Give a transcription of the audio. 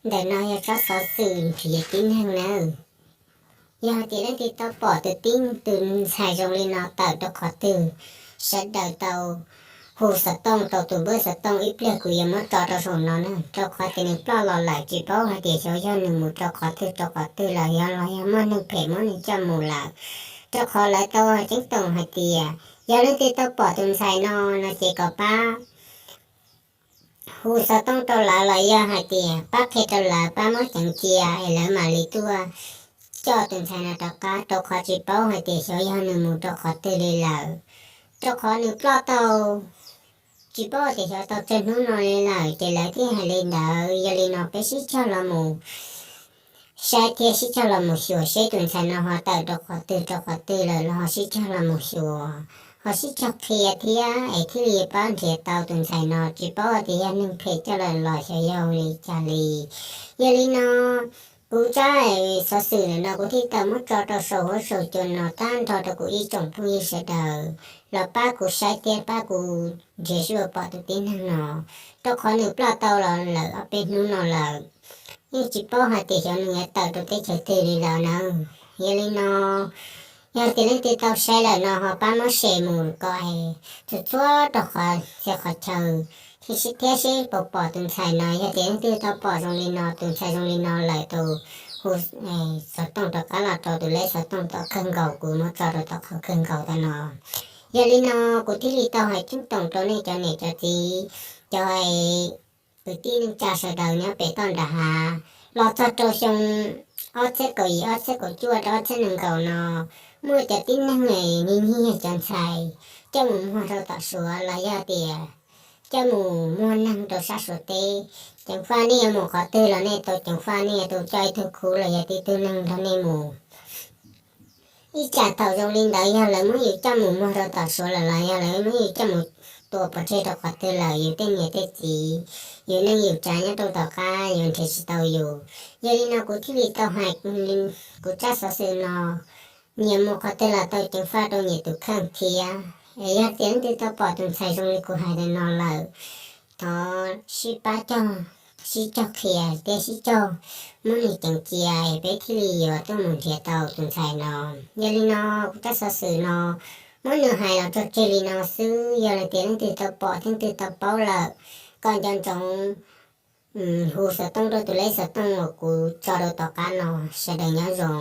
Ntawm no yog tsab xov xwm nrhiav tib neeg nawb. Yog hais tias leej twg tau pom tus tib tus ntxhais zoo li no tawm rau qhov twg, sawv daws tau hu xov tooj rau tus npawb xov tooj ib pliag kuv yuav muab tso rau saum no na, rau qhov tias nws ploj los lawm tsis paub hais tias xyov yog nws mus rau qhov twg rau qhov twg lawm, yog los yog muaj neeg phem muab nws coj mus lawm. Rau qhov lawv tau ceeb toom hais tias yog leej twg tau pom tus ntxhais no no ces kom pab hu xov tooj rau lawv los yog hais tias pab qhia rau lawv pab muab ceev cia es lawv mam li tuaj coj tus ntxhais no rov qab, rau qhov tsis paub hais tias xyov yog nws mus rau qhov twg li lawm. Rau qhov nws ploj tau tsis paub tias xyov tau tsawg hnub no li lawm ces lawv thiaj hais li ntawd. Yog li no peb sib cog los mus saib thiab sib cog los mus xyuas seb tus ntxhais no ho tawm rau qhov twg rau qhov twg lawm los ho sib cog los mus xyuas, ho sib cog qhia thiab es thiaj li pab nrhiav tau tus ntxhais no. Tsis paub tias yog neeg phem coj lawm los xyov yog li cas li. Yog li no kuv tsab xov xwm ntawm no kuv thiaj tau muab tso rau saum huab saum cua no tag nrho rau kuv ib tsoom phooj ywg sawv daws los pab kuv saib thiab pab kuv nrhiav seb puas pom tus tib neeg no, rau qhov nws ploj tau los lawm ob peb hnub no lawm, yeej tsis paub hais tias xyov nws yuav tawm rau teb chaws twg li lawm na. Yog li no yog tias leej twg tau saib lawm no ho pab muab share mus kom txhua txhua rau qhov txhia qhov chaw thiab seb puas pom tus ntxhais no. Yog tias leej twg tau pom zoo li no, tus ntxhais zoo li no lawm, tus hu xov tooj rov qab los rau tus lej xov tooj tom kawg nkaus kuv muab tso rau tom qhov kawg nkaus tam no. Yog li no kuv thiaj li tau hais ceeb toom rau nej cov niam cov txiv, cov kwv tij neej tsa sawv daws nyob pem toj nram hav, los txog rau xyoo ob txhiab kaum yim, ob txhiab kaum cuaj rau ob txhiab nees nkaum no muaj cov tib neeg nyiag nyiag cov ntxhais coj mus muag rau tom Suav los yog tias coj mus muag neeg rau sab Suav teb. Ceev faj nej yuav mus qhov twg los nej tau ceev faj, nej yuav tau coj ib tug khub los yog tib tug neeg nrog nej mus. Ib tsam thaum zoo li ntawd yog lawv muab yus coj mus muag rau tom Suav lawm los yog lawv muab yus coj mus tua pov tseg rau qhov twg lawm, yus tej niam tej txiv, yus neej yus tsav nyob rau tom qab yuav nrhiav tsis tau yus. Yog li no kuv thiaj li tau hais kuv tsab xov xwm no, nyias mus qhov twg los tau ceev faj rau nyias tus kheej thiab. Es yog tias leej twg tau pom tus ntxhais zoo li kuv hais ntawm no lawm, thov sib pab cog, sib cog qhia thiab sib cog muab nws ceev cia es peb thiaj li yuav tuaj mus nrhiav tau tus ntxhais no. Yog li no kuv tsab xov xwm no muab nws hais los tso tseg li no xwb. Yog tias leej twg tau pom thiab leej twg tau paub lawm, kom nco ntsoov hu xov tooj rau tus lej xov tooj uas kuv tso rau tom qab no. Sawv daws nyob zoo.